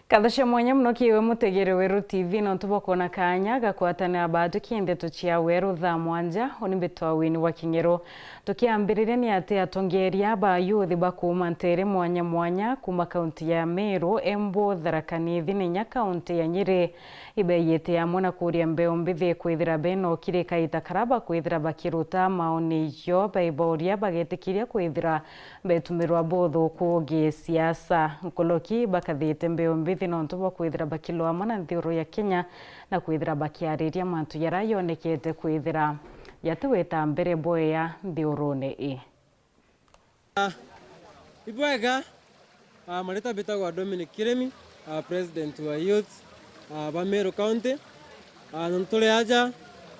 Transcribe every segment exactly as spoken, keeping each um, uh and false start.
Nkatho cia mwanya mono kiiwe mutegeri Weru T V nontu bwa kwona kaanya ga kwatanira baatwi ki ndeto cia Weru thaa mwanja, uni mbitwa Winnie wa King'ero. Tukiambiriria ni ati atongeria ba youth ba kuuma nteere mwanya mwanya kuuma kaunti ya Meru, Embu, Tharaka Nithi na inya kaunti ya Nyeri ibeeyite amwe na kuuria mbeu mbithi kwithira bena ukiri kaita karia bakwithira bakiruta maoni jo baibauria bagetikiria kwithira betumirwa buthuku gisiasa. Nkuruki bakathite mbeu mbithi nontu bwa kwithira bakilwama na nthiguru ya Kenya na kwithira bakiariria mantu jaria yonekete kwithira jatigwita mbere bwea nthigurune ii. Ah, ibwega. Ah, marita mbitagwa Dominic Kiremi, ah, president wa youth, ah, ba Meru County. Ah, na turi aja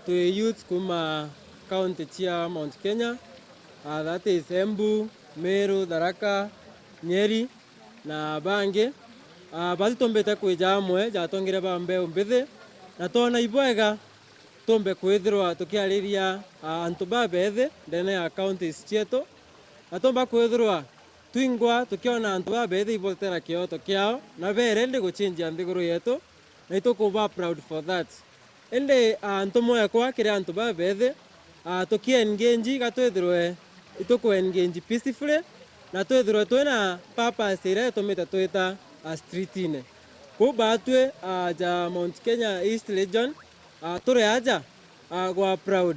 twi youth kuma county cia Mount Kenya, ah, that is Embu, Meru, Tharaka, Nyeri na bangi. Ah, bati tumbite kwija amwe ja atongeria ba mbeu mbithi, na twona ibwega tumbe kwithirwa tukiariria, ah, antu babethi ndene ya counties cietu, na tumba kwithirwa twingwa tukiona antu babethi ibotera kioto kiao na berendi guchinjia nthiguru yetu, na itukuba proud for that. Indi, ah, antu mwekwa kiri antu babethi, ah, tukiengage gatwithirwe itukuengage peacefully, na twithirwe twina purpose iria itumite twita, ah, streetine. Kuu baatwi, ah, ja Mount Kenya East Region, ah, turi aja, ah, gwa proud,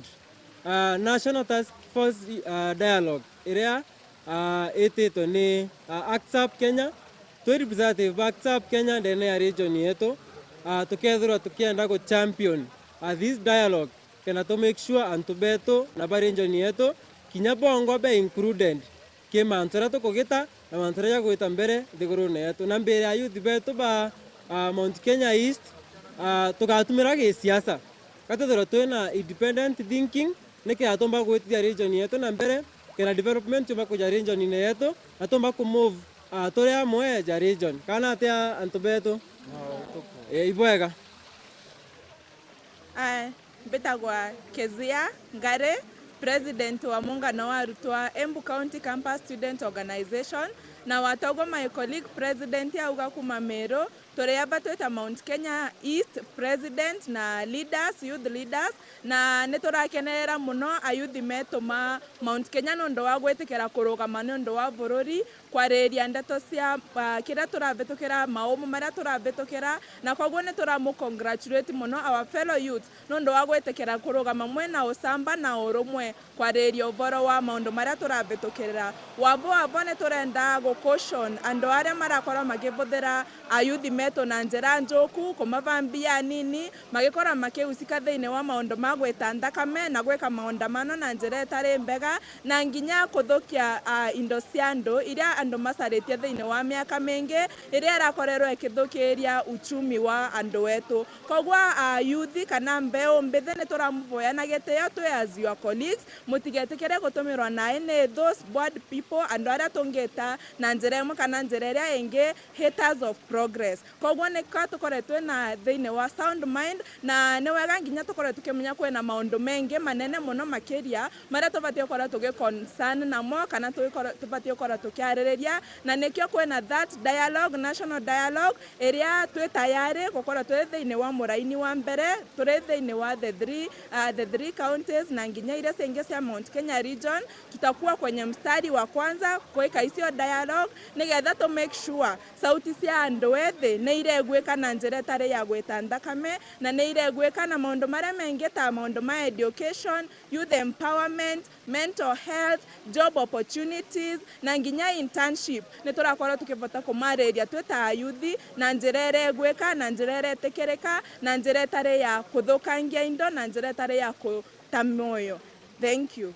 ah, National Task Force, ah, Dialogue iria, ah, ititwe ni, ah, ACTSAP Kenya. Twi representative ba ACTSAP Kenya ndene ya region yetu, ah, tukethirwa tukienda gu champion, ah, this dialogue, kenda tu make sure antu betu na ba region yetu kinya bongwa be included ki mantu jaria tukugita na mantu jaria jagwita mbere nthigurune yetu. Na mbere ya youth betu ba, ah, Mount Kenya East, ah, tugatumira gisiasa. Gatwithirwa twina independent thinking, niki atumba gwitithia region yetu na mbere, kenda development yumba kuja region-ine yetu, na tumba ku move, ah, turi amwe ja region. Kana atia antu betu? Eh, ibwega. Aya, mbitagwa Kezia Ngari, president wa muungano wa arutwo a Embu County Campus Student Organization, na watogwa my colleague president auga kuma Meru, turi aba twita Mount Kenya East president na leaders, youth leaders, na ni turakenerera muno ayuthi metu ma Mount Kenya nontu wa gwitikira kurugama nontu wa bururi, kwariria ndeto cia, ah, kiria turabitukira, maumu maria turabitukira, na koguo ni turamu congratulate muno our fellow youth nontu wa gwitikira kurugama mwina ucamba na urumwe kwariria uvoro wa maundu maria turabitukirira. Wabo wabo ni turenda gu caution andu aria marakorwa makibuthira ayuthi metu na njira njuku, kumaba mbia nini, magikorwa makiusika thiini wa maundu ma gwita nthakame na gwika maundamano na njira itari mbega, na nginya kuthukia, ah, indo cia andu iria andu macaritie thiini wa miaka mingi, iria irakorerwo ikithukiria uchumi wa andu etu. Koguo, ah, yuthi kana mbeu mbithi ni turamuvoya na gitio twi as your colleagues, mutigetikire gutumirwa nae ni those bad people, andu aria tungita na njira imwe kana njira iria ingi, haters of progress. Koguo ni ka tukorwe twina thiini wa sound mind, na ni wega nginya tukorwe tukimenya kwina maundu mengi manene muno makiria maria tubatie gukorwa tugi concern namo, kana tugikorwa, tubatie gukorwa tukiaririria, na nikio kwina that dialogue, national dialogue, iria twi tayari gukorwa turi thiini wa muraini wa mbere, turi thiini wa the three, uh, the three counties na nginya iria cingi cia Mount Kenya region. Tutakuwa kwenye mstari wa kwanza gwika icio dialogue, nigetha to make sure sauti cia andu ethi ni ireguika na njira itari ya gwita nthakame, na ni ireguika na maundu maria mengi ta maundu ma education, youth empowerment, mental health, job opportunities, na nginya internship. Ni turakorwo tukivota kumariria twi ta ayuthi na njira iria igwika, na njira iria itikirika, na njira itari ya kuthukangia indo, na njira itari ya kuta mwoyo. Thank you.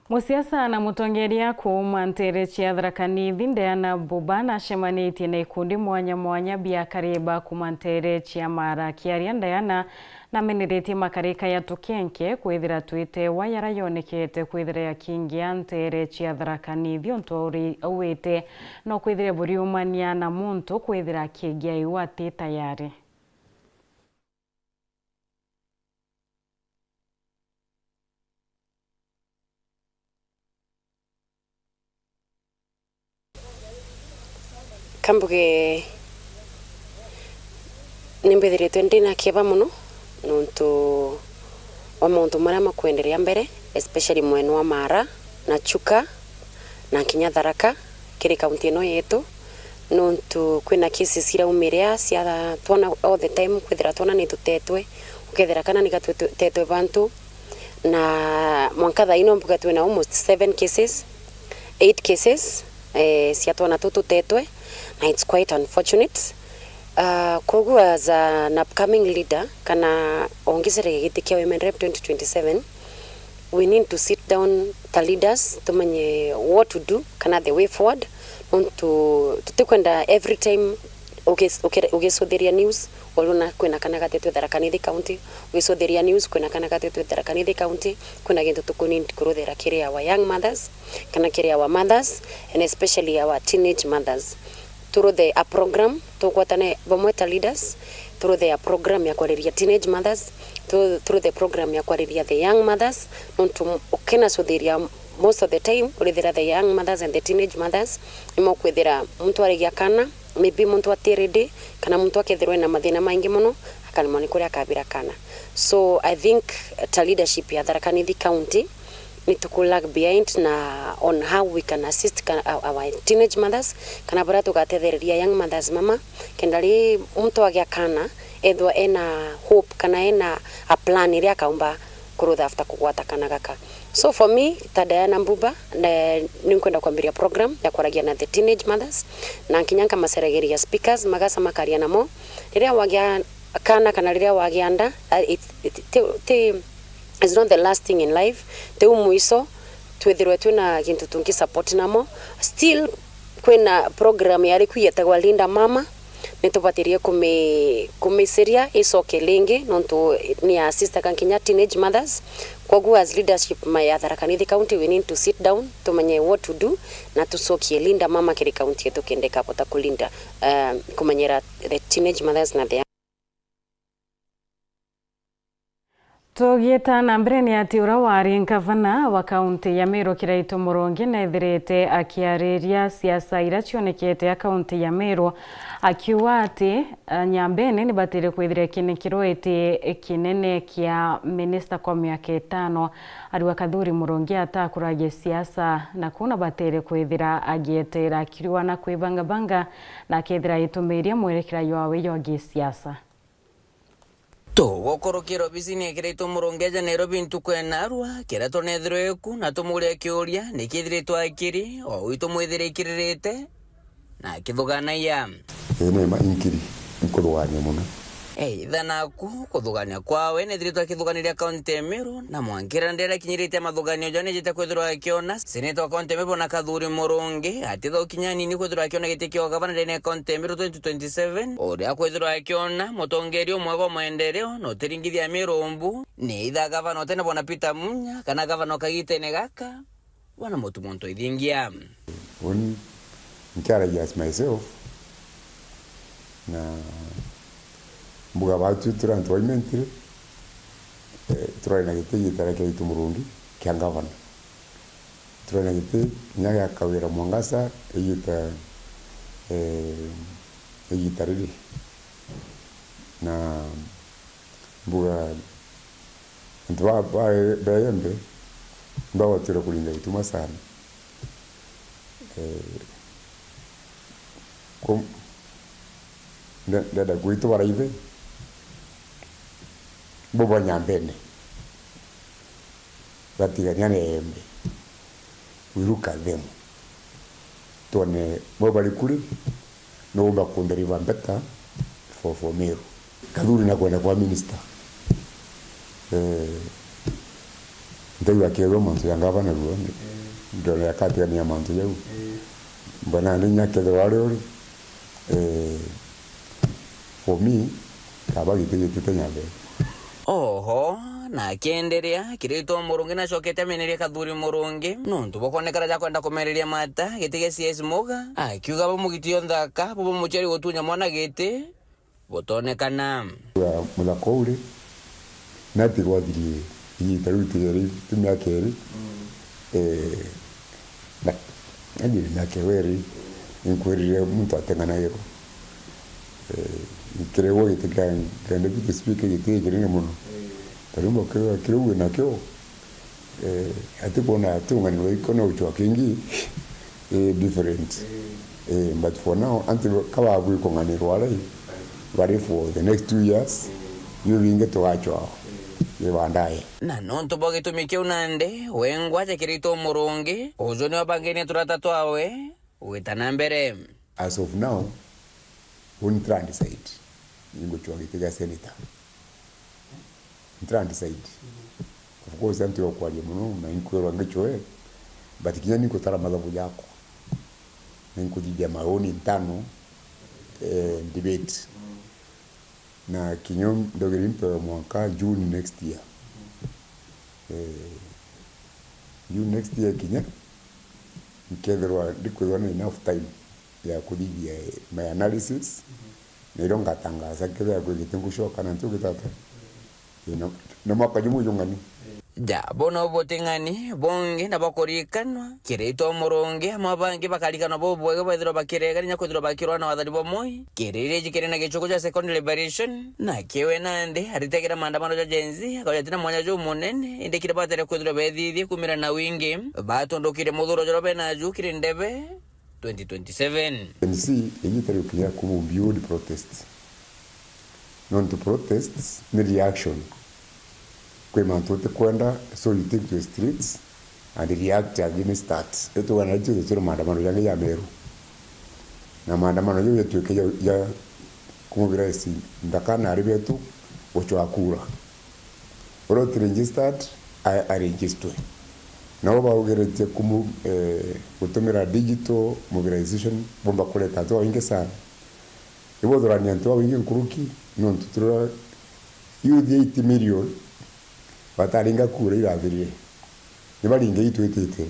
Musiasa na mutongeria kuuma nteere cia Tharaka Nithi, Diana Buba, nacemanitie na ikundi mwanya mwanya bia akari ba kuuma nteere cia Mara. Akiaria, Diana nameneretie makarika ya Tukenke kwithira twitewa yara yonekete kwithira yakingia nteere cia Tharaka Nithi, untu auri-, auite no kwithire buriumania na muntu kwithira akigia iu ati tayari. Kambuge Nimbithiritwe ndina kieba mono nontu wa mauntu maria makwenderea mbere, especially mwena wa Mara na Chuka na kinya Tharaka kiri kaunti ino yetu, nontu kwina cases iraumiria cia twona all the time, kwithira twona ni tutetwe, ukethira kana ni gatutetwe bantu, na mwanka thaa ino mbuga twina almost seven cases, eight cases, eh, cia twana tututetwe, na it's quite unfortunate. Ah, koguo as an upcoming leader, kana ongiceragia giti kia Women Rep twenty twenty-seven, we need to sit down ta leaders, tumenye what to do, kana the way forward, nontu tutikwenda every time ugis-, ukire-, ugicuthiria news, urona kwina kana gatetwe Tharaka Nithi County, ugicuthiria news, kwina kana gatetwe Tharaka Nithi County, kwina gintu tukunindi kuruthira kiri our young mothers, kana kiri our mothers, and especially our teenage mothers. Turuthe a program, tugwatane bamwe ta leaders, turuthe a program ya kwariria teenage mothers, tu-, turuthe program ya kwariria the young mothers, nontu ukina cuthiria most of the time, urithira the young mothers and the teenage mothers, nimo kwithira muntu arigia kana, maybe muntu ati ready, kana muntu akethirwa ena mathina maingi mono, akaremwa ni kuria akabira kana. So, I think ta leadership ya Tharaka Nithi County, ni tuku lag behind na on how we can assist ka-, our, our teenage mothers, kana baria tugatethereria young mothers mama, kenda ri muntu agia kana, ethwa ena hope, kana ena a plan iria akaumba kurutha after kugwata kana gaka. So for me, ta Diana Mbuba, ne-, ninkwenda kwambiria program ya kwaragia na the teenage mothers, na nkinya nkamacerageria speakers, magaca makaria namo. Riria wagia kana, kana riria wagia nda, ah, it, it, ti, ti, it's not the last thing in life, tiu mwiso, twithirwe twina gintu tungi support namo. Still, kwina program yari ku yetagwa Linda Mama, nitubatirie kumi-, kumiceria icoke ringi, nontu ni ya assist ka nkinya teenage mothers. Koguo as leadership ma-, ya Tharaka Nithi County, we need to sit down, tumenye what to do, na tucokie Linda Mama kiri county yetu kenda ikabota kulinda, eh, kumenyera the teenage mothers na the Tugiita na mbere, ni ati uria wari ngavana wa kaunti ya Meru, Kiraitu Murungi, nethirite akiariria siasa iria cionekete a kaunti ya Meru, akiuga ati, eh, Nyambene ni batire kwithira iki nikiro iti kinene kia minista kwa miaka itano. Ariuga Kathuri Murungi atakuragia siasa, na kuna batire kwithira agietera, akiriuga na kwibangabanga, na akethira aitumiria mwerekera jwawe jwa gisiasa. Tugukurukira obisini ya Kiraitu Murungi aja Nairobi ntuku ya narua, kiria tunethirwe ku na tumuria kiuria, niki ithiritwe akiri, o ui tumwithire ikiririte na akithuganagia. Ii, ni ma inkiri, nkuthugania mono. Eitha naku, kuthugania kwawe nithiritwe akithuganiria kaunti ya Meru, na mwankira ndera kinyirite mathuganio ja nijite kwithirwa akiona, Seneta wa kaunti ya Meru Bwana Kathuri Murungi atithaukinya anini kwithirwa akiona giti kia ugavana ndene ya kaunti ya Meru twenty twenty-seven, uria kwithirwa akiona mutongeria umwega wa maendeleo na utiringithia Meru mbu, ni either gavana o tene Bwana Peter Munya kana gavana o kagitene gaka, Bwana Mutuma Ntoithingia. Uni nkiaragia as myself, na mbuga batu turi antu baimentire, eh, turari na giti gitara kia Kiraitu Murungi kia gavana. Turari na giti kinya gia Kawira Mwangaza igita, eh, igita riri. Na mbuga antu ba, ba, ba Embe nibagotire kuringa gituma sana. Eh, ku-, nde-, ndenda gwitu baraithi bo ba Nyambene batigania na Embe. We look at them. Twone bo bari kuri, no umba ku deliver better for, for Meru. Kathuri na kwenda kwa minister. Eh, ntaigua akethirwa mantu ya ngavana ruo, ndona yakatigania mantu jau. Mbona ndi nya kethirwa ari uri, eh, for me, kaba giti gitite nyabe. Oho, na akienderea, Kiraitu Murungi nacokete ameneria Kathuri Murungi, nontu bokonekana ja kwenda kumereria mata, giti gia C S Muga, akiuga bo mugiti o nthaka, bo bo muciari gutunya mwana giti, butonekana. Muthaka uu ri, nati gwathirie igita riu tigeri tu miaka iri, eh, na, nathire miaka iwe iri, inkwirire muntu ateng'anagirwa. Kiregwa giti kia, kia deputy speaker giti kinene mono. Tariu mukirwa kiu wina kio, eh, ati kwona ati ung'ani rwa iko na uchwa kingi, eh, different. Eh, but for now, anti kaba bwi kung'anirwa rai, bari for the next two years, biu bingi tugachwa ni baadaye. Na nontu bwa gitumi kiu nandi, wengwa aja kirito murungi, uju niwe bangenia turata twawe gwita na mbere. As of now, uni tira decide. Ninguchwa giti gia senator. Ntira decide. Of course, antu ya kwaria mono, na inkwirwa ngichwe, but kinya ninkutara mathabu jakwa. Ninkuthithia my own internal, eh, debate. Na kinya ndogere mpewe mwanka June next year. Eh, June next year kinya, nkethirwa ndikwithirwa na enough time ya kuthithia my analysis, na irio ngatangaza kethira kwigite ngucoka na ntugi tata. Ino, na mwaka jumwe jung'ani. Ja, bono buting'ani bungi na bwa kurikanwa, kirito murungi, amwe bangi bakarikanwa bubwega bethirwa bakiregania kwithirwa bakirwa na wathani bwa Moi, kiriri jikiri na gichuku ja Second Liberation, na kiwe nandi aritegera maandamano ja Gen Z, akauja tina mwanya jumunene, indi kiri batere kwithirwa bethithie kumira na wingi, batundukire muthuro joro bena ju kiri ndebe, twenty twenty-seven. N C igita riu kinya kubu build protest. Nontu protests ni reaction. Kwi mantu utikwenda, so you take to the streets and react against that. Itugana riu tuti turi maandamano jangi ja Meru. Na maandamano jau jatuike ja, ja kumubira isi nthaka na ari betu guchwa kura. Uria uti registered, a-, aregistwe. Nao baugiritie kumu-, eh, gutumira digital mobilization, bomba kureta antu babaingi sana. Ibothurania antu babaingi nkuruki, nontu turira youth eight million bataringa kura irathirire. Nibaringe itwitite.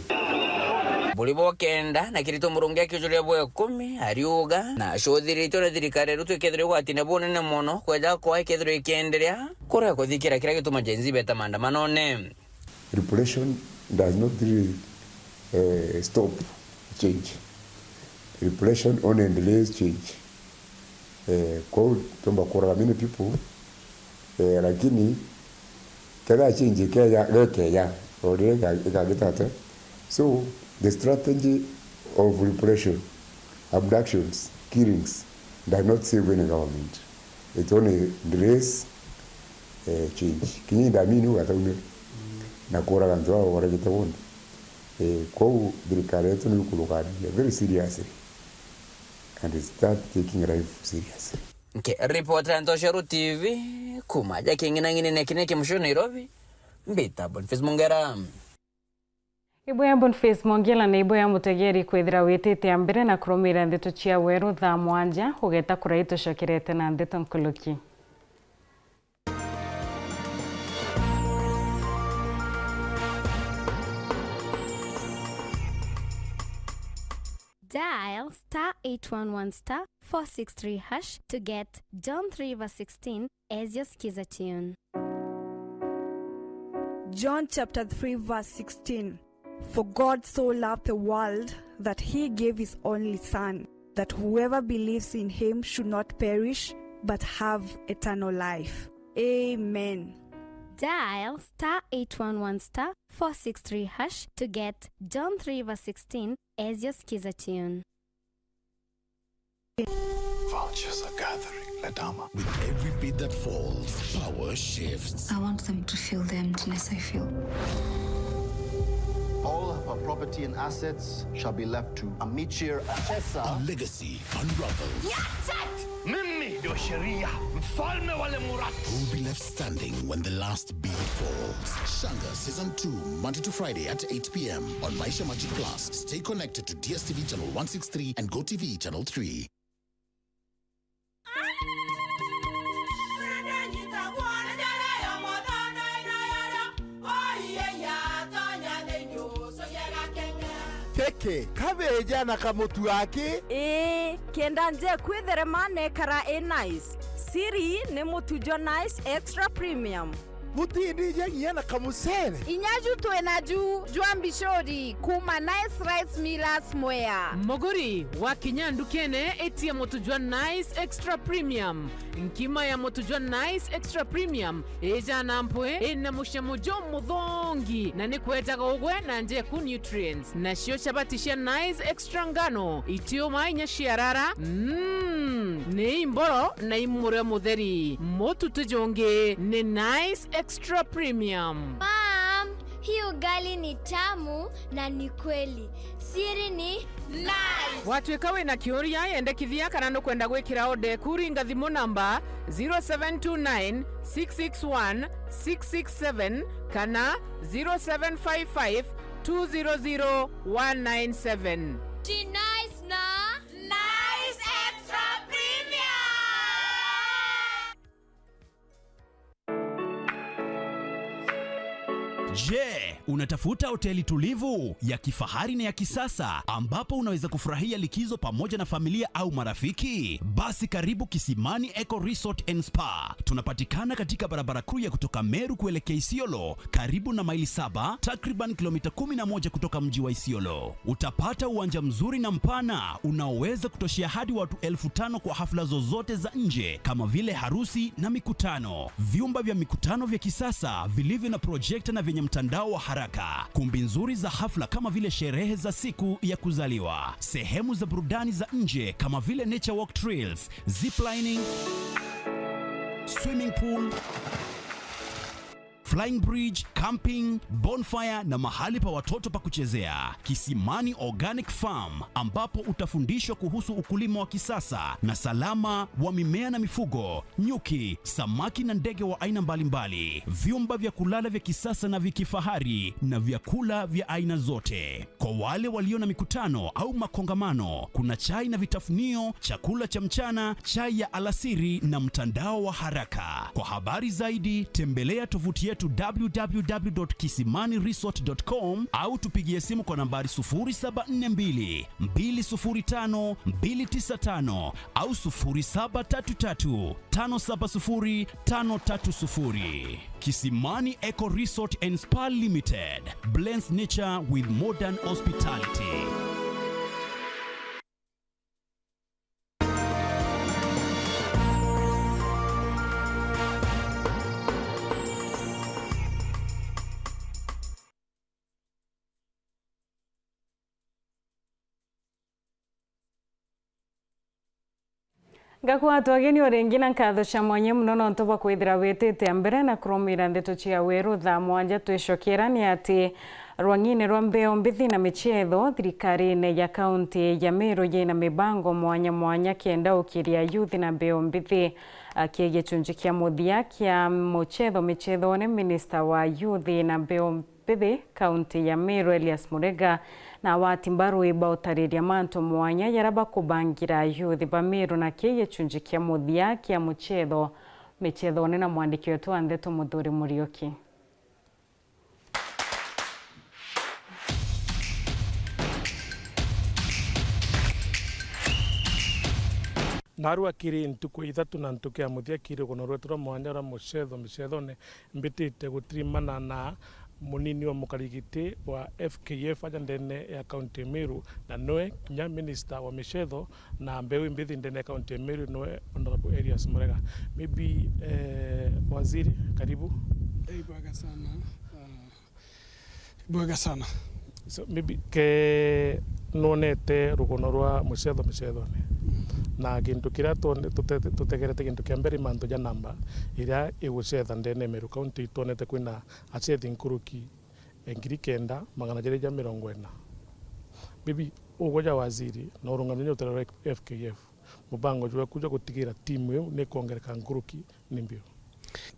Buri bo kenda na kirito murungi akiujuria bwa ikumi, ariuga, na acuthiritie uria thirikari ya Ruto ikethirwa igwatine bunene mono, kweja kwa ikethirwa ikienderea, kurega kuthikira kiria gituma Gen Z beta maandamanone. Repression does not really, eh, stop change. Repression only delays change. Eh, kwou tumba kuraga many people, eh, lakini kethira change ikeja, gekeja, o riria ika-, ikagita atia. So, the strategy of repression, abductions, killings, does not save any government. It only delays, eh, change. Kinya indamini ugataumira na kuraga antu aba boragite bonthe. Eh, kwou thirikari yetu ni ikurugariria very seriously and start taking life seriously. Nkiripotera Ntoshero T V, kuma ja king'inang'inine kine kimucio Nairobi, mbita Boniface Mongera. Ibuya Boniface Mongera na ibuya mutegeri kwithira witite a mbere na kurumira ndeto cia weru thaa mwanja, ugeta kurai tucokerete na ndeto nkuluki. Dial star eight one one star four six three hash to get John three verse sixteen as your skiza tune. John chapter three verse sixteen. For God so loved the world that he gave his only Son, that whoever believes in him should not perish but have eternal life. Amen. Dial star eight one one star four six three hash to get John three verse sixteen as your skiza tune. Vultures are gathering, Ladama. With every beat that falls, power shifts. I want them to feel the emptiness I feel. All of her property and assets shall be left to Amichir Achesa. A legacy unravels. Mimi ndio sheria, mfalme wa Lemurati. Who will be left standing when the last beat falls? Shanga Season two, Monday to Friday at eight p.m. on Maisha Magic Plus. Stay connected to D S T V channel one six three and Go T V channel three. Keke, kabeja na kamutu aki. Ii, kenda nje kwitherema nekara i nice. Siri ni mutu jwa Nice Extra Premium. Butindije nginya na kamucere. Inya ju twina ju jwa mbicuri kuuma Nice Rice Millers Mwea. Muguri, wakinya ndukene, itia mutu jwa Nice Extra Premium. Nkima ya mutu jwa Nice Extra Premium ijana mpwi, ina mucamo jumuthongi, na ni kwejaga ugwe na njeku nutrients. Nacio chabati cia Nice Extra ngano, itiuma inya ciarara, mm, ni imboro na imurio mutheri. Mutu ti jungi, ni Nice Extra Premium. Mom, hii ugali ni tamu na ni kweli. Siri ni Nice. Watuika wina kiuria, yendekithia kana nukwenda gwikira order eku, ringa thimu namba zero seven two nine six six one six six seven kana zero seven five five two zero zero one nine seven. Ti Nice na Nice Extra Premium. Je, unatafuta hoteli tulivu, ya kifahari na ya kisasa ambapo unaweza kufurahia likizo pamoja na familia au marafiki? Basi karibu Kisimani Eco Resort and Spa. Tunapatikana katika barabara kuu ya kutoka Meru kuelekea Isiolo, karibu na Maili Saba, takriban kilomita kumi na moja kutoka mji wa Isiolo. Utapata uwanja mzuri na mpana unaoweza kutoshea hadi watu elfu tano kwa hafla zozote za nje kama vile harusi na mikutano, vyumba vya mikutano vya kisasa vilivyo na projekta na vyenye mtandao wa haraka, kumbi nzuri za hafla kama vile sherehe za siku ya kuzaliwa, sehemu za burudani za nje kama vile nature walk trails, ziplining, swimming pool, flying bridge, camping, bonfire na mahali pa watoto pa kuchezea. Kisimani Organic Farm, ambapo utafundishwa kuhusu ukulima wa kisasa na salama wa mimea na mifugo, nyuki, samaki na ndege wa aina mbalimbali, vyumba vya kulala vya kisasa na vya kifahari na vyakula vya aina zote. Kwa wale walio na mikutano au makongamano, kuna chai na vitafunio, chakula cha mchana, chai ya alasiri na mtandao wa haraka. Kwa habari zaidi, tembelea tovuti yetu w w w dot kisimani resort dot com au tupigie simu kwa nambari sufuri saba nne mbili, mbili sufuri tano, mbili tisa tano au sufuri saba tatu tatu, tano saba sufuri, tano tatu sufuri. Kisimani Eco Resort and Spa Limited blends nature with modern hospitality. Ngakwatwa ageni o ringi na nkatho cia mwanya mono nontu bwa kwithira witite mbere na kurumira ndeto cia weru thaa mwanja. Twicokera ni ati rwang'ini rwa mbeo mbithi na michetho, thirikarine ya kaunti ya Meru yina mibango mwanya mwanya kenda ukiria youth na mbeo mbithi. Aki gicunji kia muthia kia muchetho michetho ni minista wa youth na mbeo mbithi kaunti ya Meru Elias Murega na wati mbaru iba utariria mantu mwanya yara bakubangira youth ba Meru na ki gicunji kia muthia kia muchetho michetho ni na mwandiki wetu wa ndeto Muthuri Muriuki. Narua kiri ntuku ithatu na ntuku ya muthia kiri rugono rwetu rwa mwanya rwa mucetho micethone mbitite gutirimana na munini wa mukarigiti wa F K F aja ndene ya kaunti ya Meru, na nwe kinya minista wa micetho na mbeu imbithi ndene ya kaunti ya Meru, nwe Honorable Elias Murega. Maybe, eh, waziri, karibu. Eh, ibwega sana. Ah, Bwega sana. So, maybe ke nonete rugono rwa mucetho micethone. Mm. Na gintu kiria twone-, tute-, tutegerete gintu kia mbere mantu ja namba iria igucetha ndene ya Meru County, twonete kwina acethi nkuruki ya ngiri kenda magana jeri ja mirongo ina. Maybe ugwe ja waziri na urungamire ni utare rwa F K F. Mubango jweku jwa gutigira timu iu ni kwongereka nkuruki ni mbiu?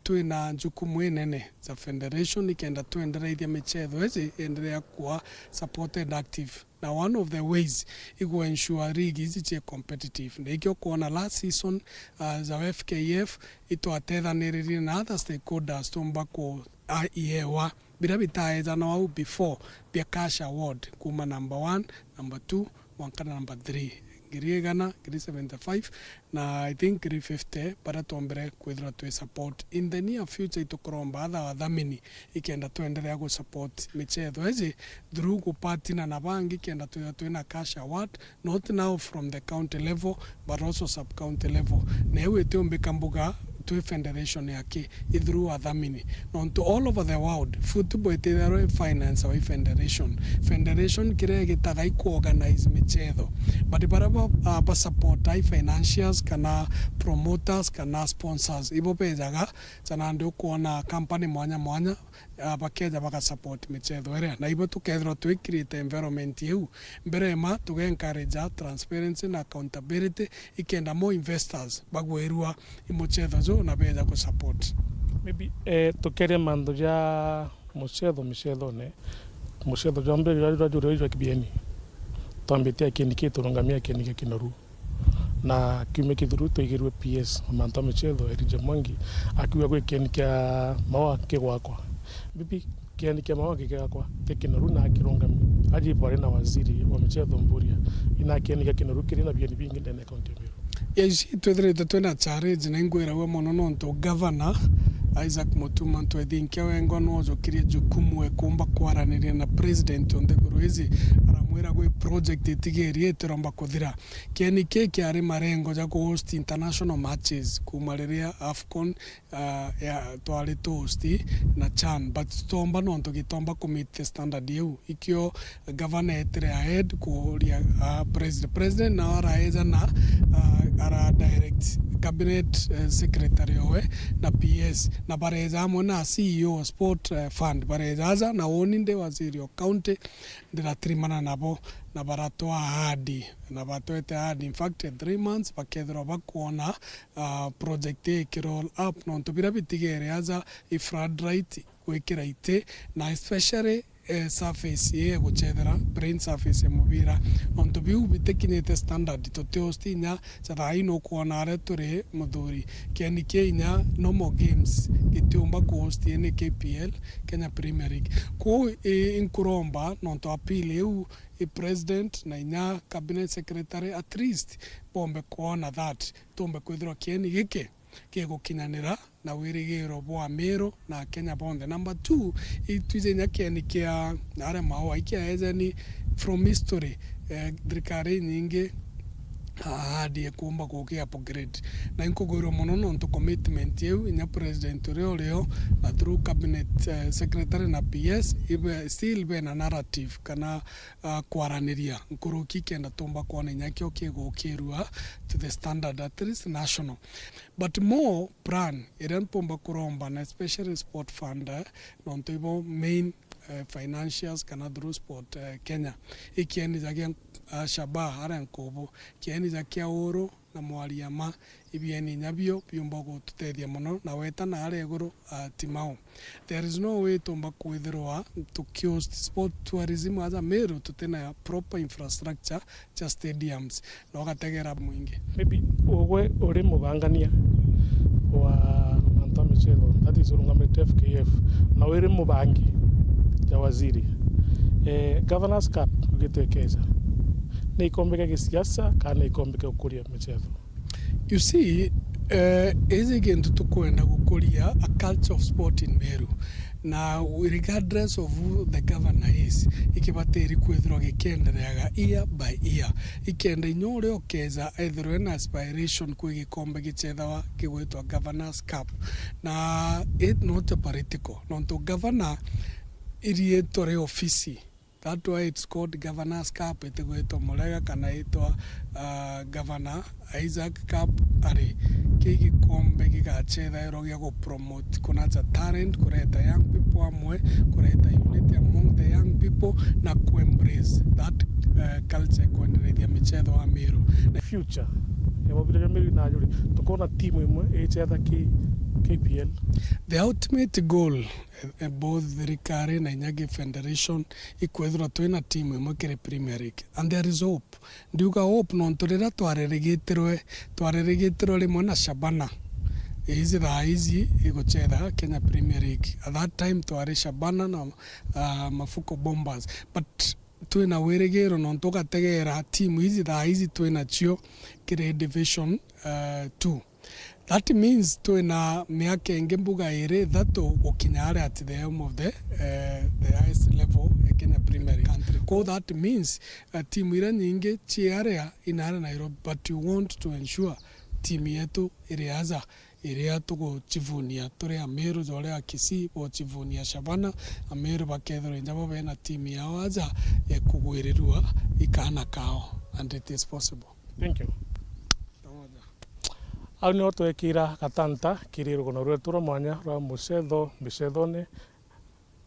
Twina njukumu inene za federation nikenda twendereithia michetho iji ienderea kuwa supported active. Na one of the ways igu ensure league iji cie competitive. Na ikio kwona last season, uh, za F K F itwatethaniririe na other stakeholders tumba ku, uh, iewa biria bitaejanwa au before bia cash award kuma number one, number two, mwanka na number three. ngiri igana, ngiri seventy-five, na I think ngiri fifty, baria twombere kwithirwa twi support. In the near future, itukuromba atha athamini ikenda twenderea gu support michetho iji through gupartner na bangi, kenda twithirwa twina cash award, not now from the county level, but also sub-county level. Na iu itiumbika mbuga twi federation ya ki, i through athamini. Nontu all over the world, football itithagirwa i finance wa i federation. Federation kiria igitaga i ku organize michetho. But baria ba, ah, ba support i financiers, kana promoters, kana sponsors, ibo bejaga, ta nandi ukwona company mwanya mwanya, ah, bakeja baga support michetho iria. Na ibo tukethirwa twi create environment iu. Mbere ma tuge encourage transparency na accountability, ikenda mo investors bagwirua i muchetho juu na beja ku support. Maybe, eh, tukeria mantu ja muchetho micethone, muchetho jwa mbere jwa, jwa, jwa, jwa kibieni. Twambitie akieni ki turungamia akieni kia Kinoru. Na kiumia kithuru twaigirue P S wa mantu a michetho, Elijah Mwangi, akiuga gwi kieni kia Maua kigwakwa. Maybe kieni kia Maua gigakwa, kia Kinoru na kirungami. Aji bari na waziri wa michetho Mburia. Ina kieni kia Kinoru kiri na bieni bingi ndene ya kaunti ya Meru. Yes, twithiritwe twina challenge na ingwiragua mono nontu governor Isaac Mutuma Ntwethinkia wengwa nojukirie jukumu ekumba kwaraniria na president o nthiguru iji, aramwira gwi project itigirie itiromba kuthira. Kieni ki kiari marengo ja ku host international matches kuuma riria AFCON, ah, ya, twari tu host na CHAN, but tutomba nontu gitomba ku meet the standard iu. Ikio gavana etire ahead kuuria, ah, president. President nao araeja na, ah, ara direct cabinet, eh, secretary owe na P S, na bareja amwe na C E O wa sport, eh, fund, bareja aja na uni ndi waziri o county, ndiratimana nabo, na baratwa ahadi, na batwete ahadi. In fact, in three months bakethirwa bakwona, ah, project ii ikiroll up, nontu biria bitigere aja i floodlight, gwikira iti, na especially, eh, surface ii ya guchethera, playing surface ya mubira, nontu biu bitikinyite standard, tuti host inya ja thaa ii nukwona aria turi muthuri. Kieni kia inya normal games gitiumba ku host ini K P L, Kenya Premier League. Kwou, i, inkuromba nontu appeal iu i president na inya cabinet secretary, at least bombe kwona that tumbe kwithirwa kieni giki gigukinyanira na wirigiro bwa Meru na Akenya bonthe. Number two, itwije inya kieni kia aria Maua ikiaejeni from history, eh, thirikari inyingi ahadi ekumba guki upgrade. Na inkugwirwa mono nontu commitment iu inya president uria urio na through cabinet, eh, secretary na P S ibe still bena narrative kana, ah, kwaraniria nkuruki kenda tumba kwona inya kio kigukirua to the standard at least national. But more plan iria mpumba kuromba na especially sport fund, eh, nontu ibo main, eh, financiers kana through sport, eh, Kenya. Ikieni ja gia, ah, Shabaa aria nkubu, kieni ja kia Uru na Mwariama, ibieni inya bio biumba gututethia mono, na weta na aria iguru, ah, Timau. There is no way tumba kwithirwa tukihost sport tourism aja Meru tutina proper infrastructure ja stadiums, na ugategera mwingi. Maybe ugwe uri mubangania wa mantu a michetho, that is urungamite F K F, na wiri mubangi ja waziri. Eh, Governors Cup ugitwekeza, ni ikombe gia gisiasa kana ni ikombe gia gukuria michetho? You see, eh, iji gintu tukwenda gukuria a culture of sport in Meru. Na regardless of who the governor is, ikibatiri kwithirwa gikiendereaga year by year. Ikenda inya uria ukeja ethirwe na aspiration kwi gikombe gichethawa kigwitwa Governors Cup. Na it not a political, nontu governor iriitwa ri ofisi. That why it's called Governor's Cup, itigwitwa Murega kana itwa, ah, Governor Isaac Cup ari. Kii gikombe gigachethairwa gia gu promote kunacha talent, kureta young people amwe, kureta unity among the young people, na ku embrace that, eh, culture, kwenderethia michetho wa Meru. Future ya mubira jwa Meru na juri, tukona timu imwe ichetha ki K P L. The ultimate goal, eh, eh, both thirikari na inya gi federation ikwithirwa twina timu imwe kiri Premier League, and there is hope. Ndiuga hope nontu riria twaririgitirwe, twaririgitirwe rimwe na Shabana, iiji thaa iiji iguchetha Kenya Premier League. At that time twari Shabana na, ah, Mafuko Bombers, but Twina wirigiro nontu ugategeera timu iji thaa iji twinacio kiri division, eh, two. That means twina miaka ingi mbuga iri ithatu gukinya aria at the helm of the, eh, the highest level ya Kenya Premier League country. Ko that means, eh, timu iria nyingi ci aria inari Nairobi, but you want to ensure timu yetu iri aja iria tugucivunia turi Ameru, ja uria Kisii bochivunia Shabana, Ameru bakethirwa inya bo bena timu yao aja ya kugwirirua i kaana kao, and it is possible. Thank you. Au nio twekira gatanta kiri rugono rwetu rwa mwanya rwa mucetho mbicethone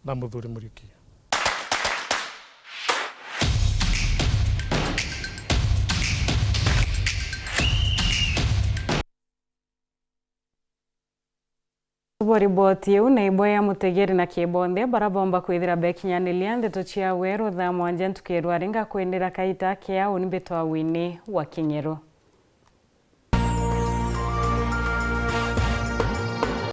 na Muthuri Muriuki. Bo riboti iu na ibo ya mutegeri na kibonthe bara bomba kwithira bekinyaniria ndeto cia weru thaa mwanja ntuku ya rwari ngakwendera kaita kea uni mbitwa wini wa Kinyeru.